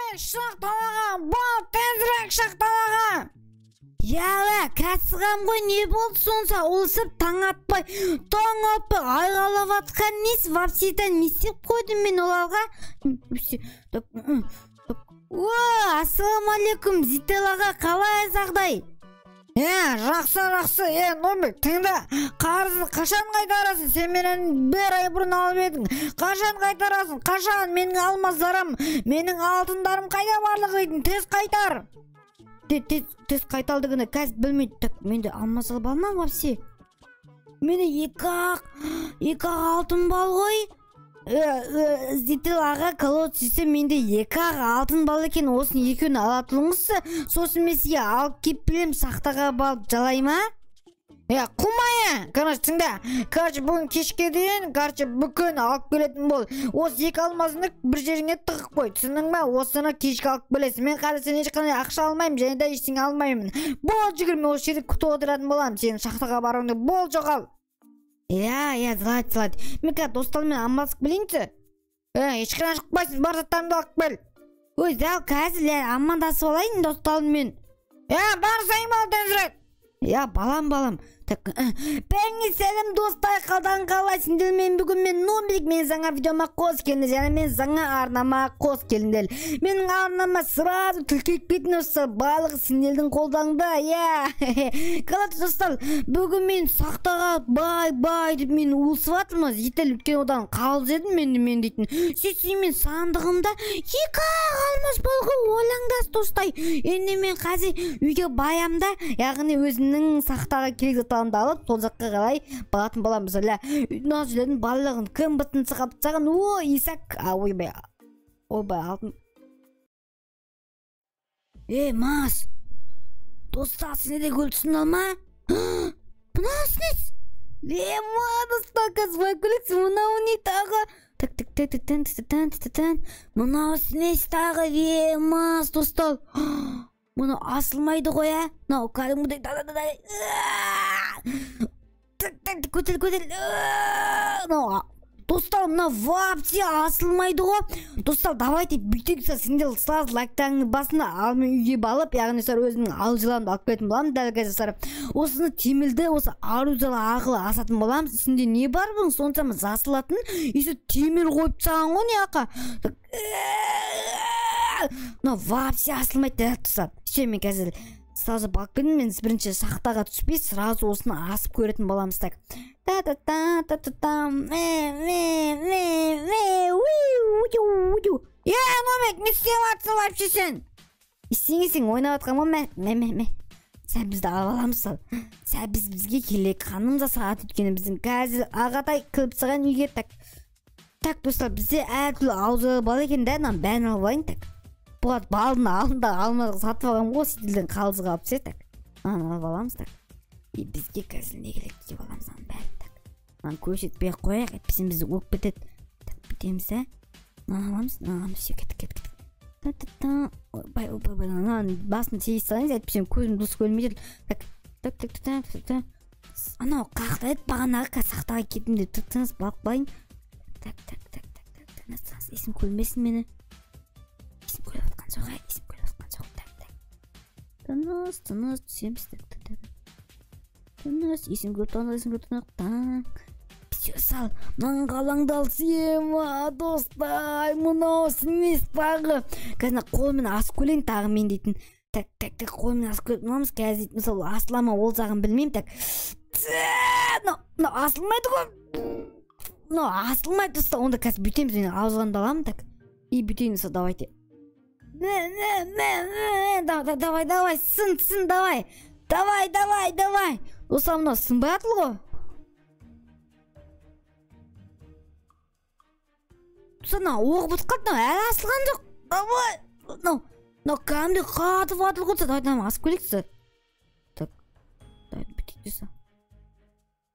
Номер, шық далаға, бол, тезірек шық далаға. Яла, кәсіғам ғой, не болды сонша ұлысып таң атпай, таң атпай айғайлап атқан несі, вообще-то не істеп қойдым мен оларға? О, ассалаумағалейкум, Зител аға, қалай жағдай? Жақсы, жақсы. Номер, тыңда, қарызды қашан қайтарасың? Сен менен бір ай бұрын алып едің. Қашан қайтарасың? Қашан? Менің алмаздарым, менің алтындарым қайда барлығы дейтін? Тез қайтар. Тез қайталдығını қазір білмейді. Так, менде алмаз бар ма вообще? Менде екі ақ алтын бар ғой. Зител аға, колодец менде екі ақ алтын бал екен, осыны екеуін ала тұрыңызшы. Сосын мен сізге алып келіп беремін, сақтаға барып жалай ма? Қумай, короче, тыңда. Короче, бүгін кешке дейін, короче, бүгін алып келетін бол. Осы екі алмазыңды бір жеріңе тығып қой, түсіндің ба? Осыны кешке алып келесің. Мен қазір сен ешқандай ақша алмаймын, және де ештеңе алмаймын. Бол, жүгір, мен осы жерде күтіп отыратын боламын. Сенің шахтаға баруыңды бол, жоғал. Иә, жылайды, жылайды. Мен қазір достарыммен амандасып келейінші. Ешқайда шықпайсың, бар заттарымды алып кел. Ой, дәл қазір амандасып алайын достарыммен. Бар сайын бол тезірек. Балам, балам. Так, бәріңе сәлем достар, қалдан қалай сендер? Мен бүгін мен Номерик, мен жаңа видеома қос келдіңдер, және мен жаңа арнама қос келдіңдер. Менің арнама сразу тіркеліп кетіңдер достар, барлығы сендердің қолдарыңда, иә. Қалай достар, бүгін мен сақтаға бай-бай деп мен ұлысып жатырмын, Зител өткен одан қалып едім мен дейтін. Сөйтсем мен сандығымда екі алмаз болғы, ойлаңдаршы достар. Енді мен қазір үйге баямда, яғни өзімнің сақтаға керек заттарымды алып, сол жаққа қарай баратын боламыз. Мына жерлердің барлығын кім бытын сығап тастаған? О, Исак, ойбай, ойбай, алтын. Мас, достар, сендер де көл түсіндіңдер ма? Мынаусы не? Ма, достар, қазір байып келесің, мынау не тағы? Так, так, так, так, так, так, так, так, мынаусы не тағы? Мас, достар, мұны асылмайды ғой, ә? Мынау кәдімгідей көтер, көтер. Мынау, достар, мынау вообще асылмайды ғой. Достар, давайте бүйтейік, сендер сразу лайктарыңды басыңдар, ал мен үйге барып, яғни достар, өзімнің алжыларымды алып келетін боламын. Дәл қазір достар, осыны темірді, осы оружиялар арқылы асатын боламыз. Ішінде не бар бұның соншама жасылатын? Еще темір қойып тастаған ғой мына жаққа. Мынау вообще асылмайды дәл достар. Все, мен қазір сразу барып келдім. Мен бірінші шахтаға түспей, сразу осыны асып көретін боламыз. Так, та та та та та та, ме ме ме ме, уи. Номек, не істеп жатсың вообще сен? Ештеңе, сен ойнап жатқан ғой, мә, мә, мә, мә. Сәл бізді алып аламыз, сәл. Сәл біз бізге керек, қаным да сағат, өйткені біздің қазір ағатай кіріп тастаған үйге. Так, так, достар, бізде әртүрлі аузы бар екен да, мынаның бәрін алып алайын. Так, бұлар балдың алдында алмазға сатып алған ғой, шетелден қалжыға алып ше. Так, мынаны алып аламыз. Так, и бізге қазір не керек деп аламыз аның бәрін. Так, мынаны көрсетпей ақ қояйық, әйтпесе бізді өліп кетеді. Так, бүйтеміз, ә? Мынаны аламыз, мынаны аламыз, все, кеттік, кеттік, кеттік. Та та та, ойбай, ойбай, ойбай, мынаның басын тегіс салайыншы, әйтпесе көзім дұрыс көрмей жүр. Так, так, так, так, так, так. Анау қақта еді бағанағы, қазір сақтаға кеттім деп тып тыныс балып қалайын. Так, так, так, так, так, тыныс, тыныс, есім көрмесін мені. Есім көріп жатқан жоқ, есім көріп жатқан жоқ. Так, так. Тыныс, тыныс, түсеміз. Так, так, так. Тыныс, есім көріп тұрған, есім көріп тұрған. Так. Все, сал, мынаның қалаңды алсам, достар, мынау емес тағы. Қазір мына қолыммен асып көрейін тағы мен дейтін. Так, так, так, қолыммен асып көріп мынамыз қазір дейтін. Мысалы, асыла ма, ол жағын білмеймін. Так. Мынау асылмайды ғой. Мынау асылмайды, достар. Онда қазір бүйтеміз, мен аузығанды аламын. Так. И бүйтейін, достар, давайте. Давай, давай, давай, сын, сын, давай. Давай, давай, давай. Достар, мынау сынбай жатыр ғой. Достар, мынау оғы бітіп қалды, мынау әлі асылған жоқ. Давай. Мынау кәдімгідей қатып жатыр ғой, достар. Давай, давай, асып көрейік, достар. Так, давай, бүйтейік, достар.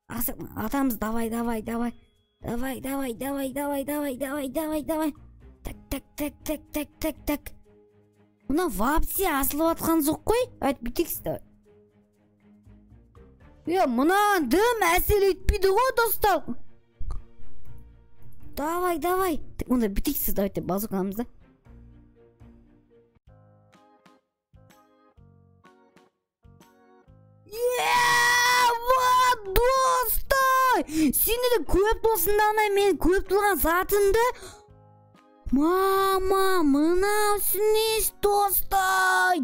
Асып, атамыз, давай, давай, давай. Давай, давай, давай, давай, давай, давай, давай, давай. Так, так, так, так, так, так, так. Мынау вообще асылып жатқан жоқ қой. Айт, бүйтейік, давай. Мынаған дым әсер етпейді ғой, достар. Давай, давай. Так, онда бүйтейік, давайте базукамыз да. Достар, сенде де көп болсын да алмай, мен көп болған затымды. Мама, мынау несі, достар?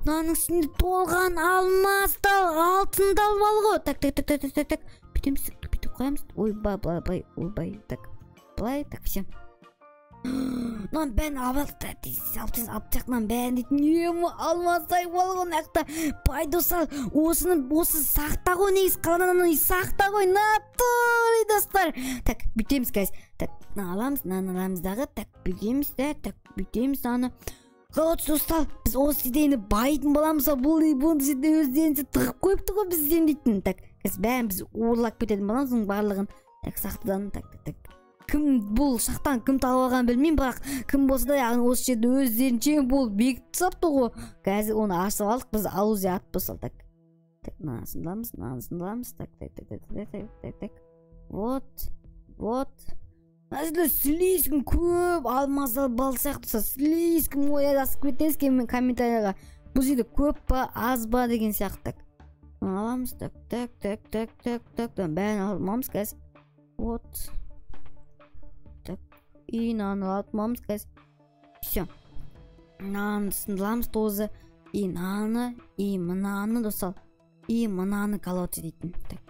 Мынаның үстінде толған алмастар, алтындар бар ғой. Так, так, так, так, так, так. Бүйтеміз, бүйтіп қоямыз. Ойбай, былай, былай, ойбай, так. Былай, так, все. Мынаның бәрін алып алып тастайық, мынаның бәрін дейтін. Ема, алмастай бар ғой мына жақта. Бай, достар, осыны, осы сақта ғой негізі, қаладан ананы сақта ғой, натуре, достар. Так, бүйтеміз қазір. Так, мынаны аламыз, мынаны аламыз дағы. Так, бүйтеміз да, так, бүйтеміз аны. Короче, достар, біз осы жерде енді байитын боламыз. Бұл жерде өздерінше тығып қойыпты ғой бізден дейтін. Так, қазір бәрін біз ұрлап кететін боламыз оның барлығын. Так, сақтадан, так, так, так. Кім бұл шақтан кім тауып алғанын білмеймін, бірақ кім болса да, яғни осы жерде өздерінше болып бекітіп тастапты ғой. Қазір оны ашып алдық, біз ауыз атып тастадық. Так, так, мынасын аламыз, мынасын аламыз. Так, так, так, так, так, так, так, так. Вот, вот. Мына жерде слишком көп алмаздар бал сияқты, слишком ой жазып кетесіз комментарийға. Бұл жерде көп па, аз ба деген сияқты. Так, аламыз, так, так, так, так, так, так, бәрін аламыз қазір. Вот. Так, и мынаны алып қазір. Все. Мынаны сындырамыз тоже. И мынаны, и мынаны, достар. И мынаны колоться дейтін. Так.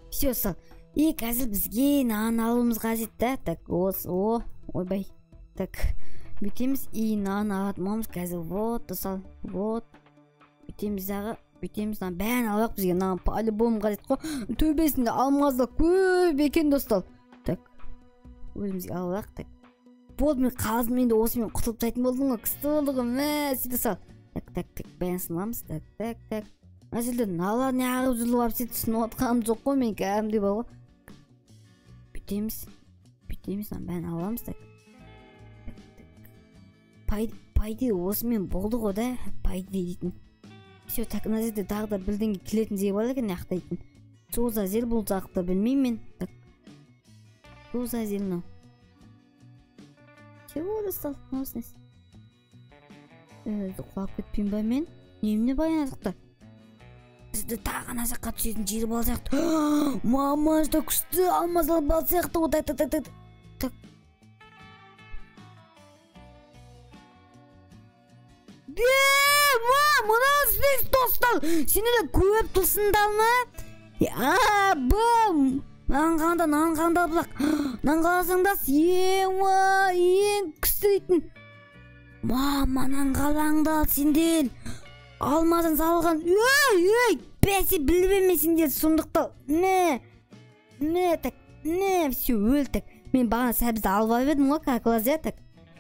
Все, достар. И қазір бізге мынаны алуымыз қажет та. Так, осы, о, ойбай. Так, бүйтеміз. И мынаны алатын боламыз қазір. Вот, достар, вот. Бүйтеміз дағы, бүйтеміз. Мынаның бәрін алайық, бізге мынаны по-любому қажет қой. Төбесінде алмаздар көп екен, достар. Так, өзімізге алайық. Так, болды, мен қаздым, енді осымен құтылып тастайтын болдым ғой. Күшті болды ғой, мә, сөйте сал. Так, так, так, бәрін сынамыз. Так, так, так. Мына жерде мыналар неғып жүр вообще түсініп отқаным жоқ қой мен, кәдімгідей бар ғой. Бүйтеміз, бүйтеміз, мынаның бәрін аламыз. Так, по идее осымен болды ғой да, по идее дейтін. Все, так, мына жерде тағы да бірдеңе келетін жер бар екен мына жақта дейтін. Что за жер бұл жақта білмеймін мен. Так, что за жер мынау? Чего, достар, мынаусы несі? Құлап кетпеймін ба мен? Немене бар ана жақта? Бізді тағы ана жаққа түсетін жер бар сияқты. Мама, что күшті алмаздар бар сияқты ғой. Так, так, так, так, так. Мынау несі, достар? Сенде де көп тылсымдар ма? А, Б, мынаны қанда, мынаны қанда бұлақ. Мынаны қаласаңдар, ема, ең күшті дейтін. Мама, мынаны қалаңдар сендер. Алмаздан салған. Ей, ей, бәсе біліп мен сендер сұмдықты. Мә, мә, так, мә, все, өл, так. Мен бағана сәбізді алып алып едім ғой, как раз, так.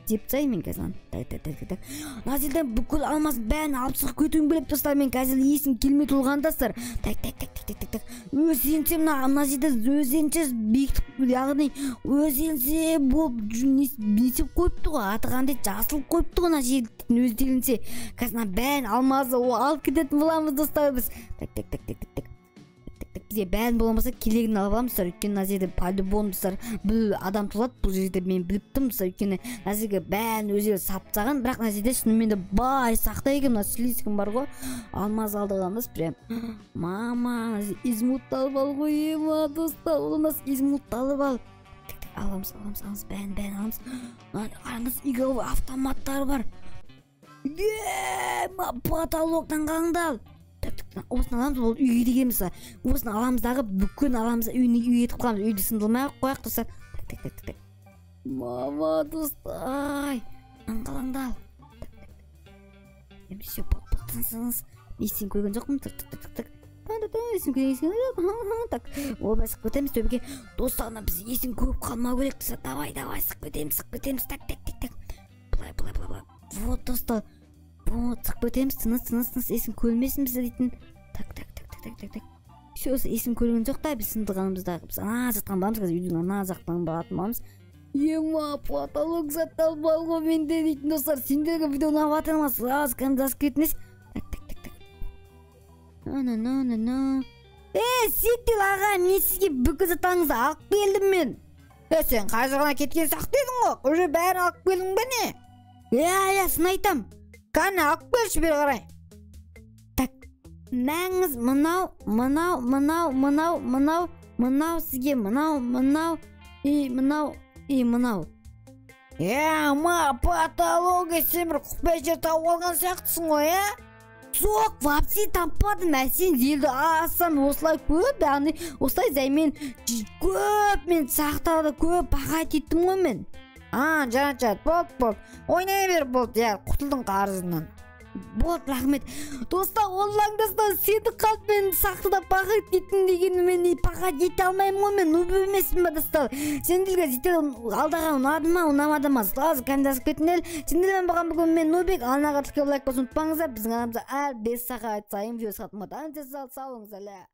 Жеп тастайын мен қазір. Так, так, так, так. Мына жерден бүкіл алмаздың бәрін алып шығып кетуім керек, достар. Мен қазір есім келмей толған, достар. Так, так, так, так, так, так. Өздерінше мына жерде өздерінше бекітіп, яғни өздерінше болып несіп қойыпты ғой, аты қандай, жасылып қойыпты ғой мына жерді өздерінше. Қазір мына бәрін алмазды алып кететін боламыз, достар, біз. Так, так, так, так, так, так. Бізге бәрін болмаса керегін алып аламыз, достар. Өйткені мына жерде по-любому, достар, бұл адам туылады бұл жерде, мен біліп тұрмын, достар. Өйткені мына жерге бәрін өздері сап тастаған, бірақ мына жерде шынымен де бай сақта екен. Мына слишком бар ғой, алмаз алдырғанбыз прям. Мама, изумруд алып ал ғой, ема, достар, у нас изумруд алып ал. Аламыз, аламыз, аламыз, бәрін, бәрін аламыз. Қараңыз, игровой автоматтар бар. Ема, потолоктан қараңдар. Осыны аламыз, ол үйге дегенбіз. Осыны аламыз дағы, бүкіл аламыз, үйіне үй етіп қаламыз. Үйді сындырмай ақ қояйық, достар. Так, так, так, так. Мама, достар, аңғалаңдар. Так, так, так. Все, тынсыңыз. Ештеңе көрген жоқпын. Так, так, так, так. Так, ойбай, шығып кетеміз төбеге. Достар, біз есін көріп қалмау керек, достар. Давай, давай, шығып кетеміз, шығып кетеміз. Так, так, так, так. Былай, былай, былай. Вот, достар. Вот, шығып кетеміз, тыныс, тыныс, тыныс, есім көрмесін бізді дейтін. Так, так, так, так, так, так, так. Все, есім көрген жоқ та, біз сындырғанымызда. Біз ана жақтан барамыз, қазір үйдің ана жақтан баратын боламыз. Ема, потолок заттар бар ғой менде дейтін, достар. Сендерге видео ұнап жатыр ма? Сразу коммент жазып кетіңіз. Так, так, так, так. На-на-на-на. Сетил аға, мен сізге бүкіл заттарыңызды алып келдім мен. Сен қай жағына кеткен сияқты едің ғой? Уже бәрін алып келдің бе не? Иә, иә, сын айтам. Кәне, алып келші бері қарай. Так. Мәңіз мынау, мынау, мынау, мынау, мынау, мынау сізге, мынау, мынау, и мынау, и мынау. Ма, патология, сен бір құпия жер тауып алған сияқтысың ғой, ә? Жоқ, вообще таппадым. Сен елді алсам осылай көп, яғни осылай займен көп мен сақтады, көп пахать еттім ғой мен. Жарайды, болды, болды. Ойнай бер, болды, иә, құтылдың қарызынан. Болды, рахмет. Достар, оллаңдастар, сені қалып мен сақтыда пахать еттім дегенді мен пахать ете алмаймын ғой, мен нуб емеспін ба, достар? Сендерге жете алдаған ұнады ма, ұнамады ма? Сразу коммент жазып кетіңдер. Сендермен болған бүгін мен Нубик. Арнаға тіркеліп, лайк басуды ұмытпаңыздар. Біздің арнамызда әр 5 сағат сайын видео шығатын болады. Сау болыңыздар.